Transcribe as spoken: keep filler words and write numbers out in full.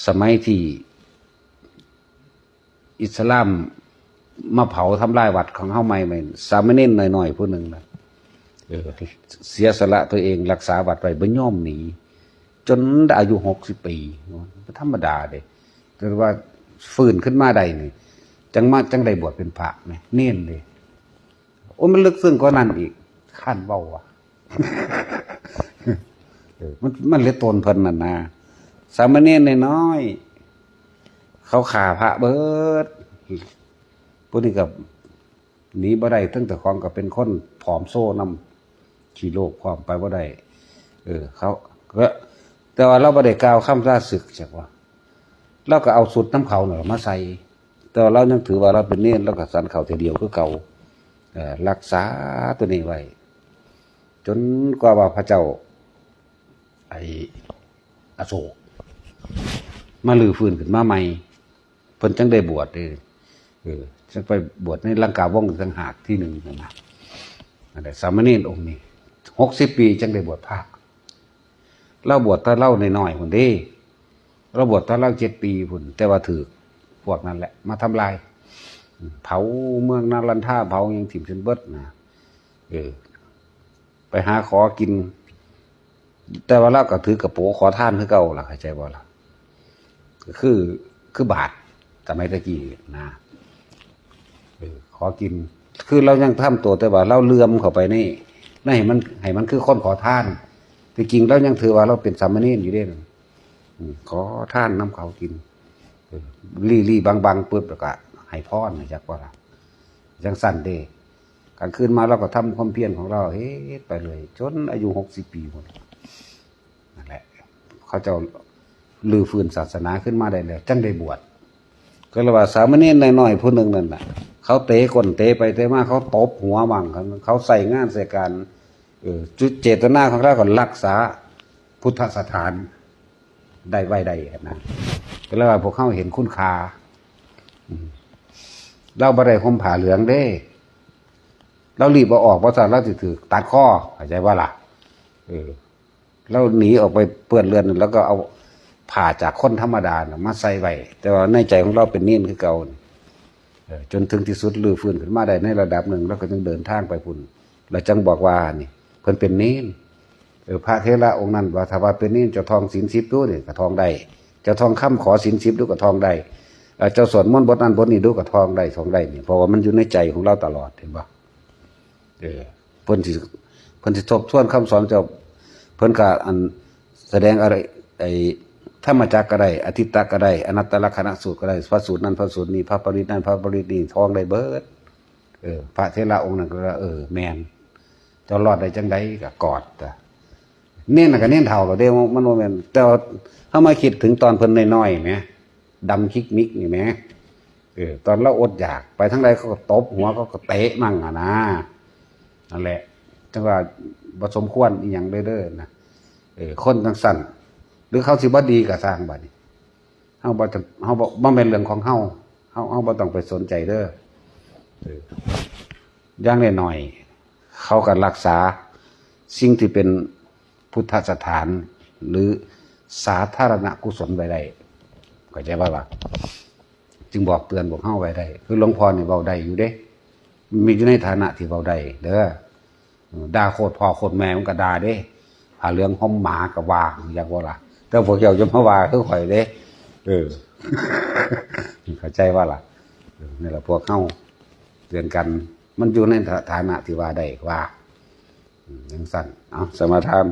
สมัยที่อิสลามมาเผาทำลายวัดของเฮาใหม่ๆ สามเณรน้อยๆ ผู้หนึ่งนะ เออ เสียสละตัวเองรักษาวัดไว้ บ่ยอมหนี จนอายุหกสิบปี บ่ธรรมดาเด้ แต่ว่าฟื้นขึ้นมาได้นี่ จังมา จังได้บวชเป็นพระแหม เณรเด้ โอ้ มันลึกซึ้งกว่านั้นอีก คันเว้าว่ะ เออ มัน มันเหลือตนเพิ่นนั่นนะ สามเณรน้อยๆ เขาฆ่าพระเบิด พวกนี้ก็หนีบ่ได้ ทั้งเจ้าของก็เป็นคนผอมโซนำ ขี้โลภพร้อม ไปบ่ได้ เออ เขา ก็ แต่ว่าลาวบ่ได้กล่าวคำลาสึกจักว่า ลาวก็เอาชุดนำเขานั่นล่ะมาใส่ แต่ว่าลาวยังถือว่าลาวเป็นเณร ลาวก็ฉันข้าวเทื่อเดียวคือเก่า เอ่อ รักษาตัวนี้ไว้ จนกว่าว่าพระเจ้า ไอ้อโศก มารื้อฟื้นขึ้นมาใหม่ เพิ่นจังได้บวชเด้ เออ จังไปบวชในลังกาวงศ์ต่างหากที่หนึ่งนั่นนะ นั่นแหละ สามเณรองค์นี้ หกสิบปีจังได้บวชพระ ลาวบวชแต่ลาวน้อยๆ พุ้นเด้ ลาวบวชแต่ลาวเจ็ดปีพุ้น แต่ว่าถืกพวกนั้นแหละ มาทำลาย เผาเมืองนาลันทา เผาหยังถิ่มจนเบิดนะ เออ ไปหาขอกิน แต่ว่าลาวก็ถือกระโปรงขอทานคือเก่าล่ะ เข้าใจบ่ล่ะ ก็คือ คือบาทสมัยตะกี้นะ เออ ขอกิน คือลาวยังทำตัวแต่ว่าลาวเหลื่อมเข้าไปใน ในให้มัน ให้มันคือคนขอทาน ที่จริงลาวยังถือว่าลาวเป็นสามเณรอยู่เด้ อืม ขอทานนำเขากิน เออ ลี่ๆ บังๆ ปึ๊บ แล้วก็ให้พร จักว่าล่ะ จังซั่นเด้ กลางคืนมาลาวก็ทำความเพียรของลาว เฮ็ดไปเลย จนอายุหกสิบปีพุ้น นั่นแหละ เขาเจ้ารื้อฟื้นศาสนาขึ้นมาได้แล้ว จังได้บวช ก็เลยว่าสามเณรน้อยๆ ผู้หนึ่งนั่นน่ะ เขาเตะก้นเตะไปเตะมา เขาตบหัวมั่ง เขาใส่งานใส่การ เออ จุดเจตนาของลาวก็รักษาพุทธสถานได้ไว้ได้นะ ก็เลยว่าพวกเขาเห็นคุณค่า อืม ลาวบ่ได้ห่มผ้าเหลืองเด้ ลาวรีบเอาออก เพราะฉะนั้นลาวสิถืกตัดคอ เข้าใจบ่ล่ะ เออ ลาวหนีออกไปเปื้อนเลือด แล้วก็เอาผ้าจากคนธรรมดาน่ะมาใส่ไว้ แต่ว่าในใจของลาวเป็นเณรคือเก่า เออ จนถึงที่สุดรื้อฟื้นขึ้นมาได้ในระดับหนึ่ง แล้วก็จึงเดินทางไปพุ้น แล้วจังบอกว่านี่ เพิ่นเป็นเณร เออ พระเถระองค์นั้นว่า ถ้าว่าเป็นเณร เจ้าท่องศีลสิบดูนี่ก็ท่องได้ เจ้าท่องคำขอศีลสิบดูก็ท่องได้ เอ่อ เจ้าสวดมนต์บทนั้นบทนี้ดูก็ท่องได้ ท่องได้นี่ เพราะว่ามันอยู่ในใจของลาวตลอด เห็นบ่ เออ เพิ่นสิ เพิ่นสิทบทวนคำสอนเจ้า เพิ่นก็อันแสดงอะไร ไอ้ธรรมจักรก็ได้ อทิตตะก็ได้ อนัตตลักษณสูตรก็ได้ พระสูตรนั้นพระสูตรนี้ พระปริตรนั้นพระปริตรนี้ ท่องได้เบิด เออ พระเถระองค์นั้นก็ว่า เออ แม่น เจ้ารอดได้จังใด๋ ก็กอด เณรน่ะก็เณรเฒ่าแล้วเด้ มันบ่แม่น แต่ว่าเฮามาคิดถึงตอนเพิ่นน้อยๆ แหม ดำคิกมิกนี่แหม เออ ตอนลาวอดอยาก ไปทางใดเขาก็ตบหัว เขาก็เตะมั่งอะนะ นั่นแหละ จังว่าบ่สมควรอีหยังเด้อ เด้อนะ เออ คนจังซั่น หรือเขาสิบ่ดีก็ซ่างบัดนี้ เฮาบ่จำ เฮาบ่ บ่แม่นเรื่องของเฮา เฮา เฮาบ่ต้องไปสนใจเด้อ เออ อย่างน้อยๆ เขาก็รักษาสิ่งที่เป็นพุทธสถาน หรือสาธารณกุศลไว้ได้ เข้าใจบ่ล่ะ จึงบอกเตือนพวกเฮาไว้ได้ คือหลวงพ่อนี่เว้าได้อยู่เด้ มีอยู่ในฐานะที่เว้าได้เด้อ ด่าโคตรพ่อโคตรแม่มันก็ด่าเด้ ผ้าเหลืองห่มหมาก็ว่า อยากว่าล่ะ แต่พวกเจ้าอย่ามาว่าคือข่อยเด้ เออ เข้าใจบ่ล่ะ เออ นี่แหละพวกเฮาเตือนกัน มันอยู่ในฐานะที่ว่าได้ว่า อืม จังซั่น เอา สมาทาน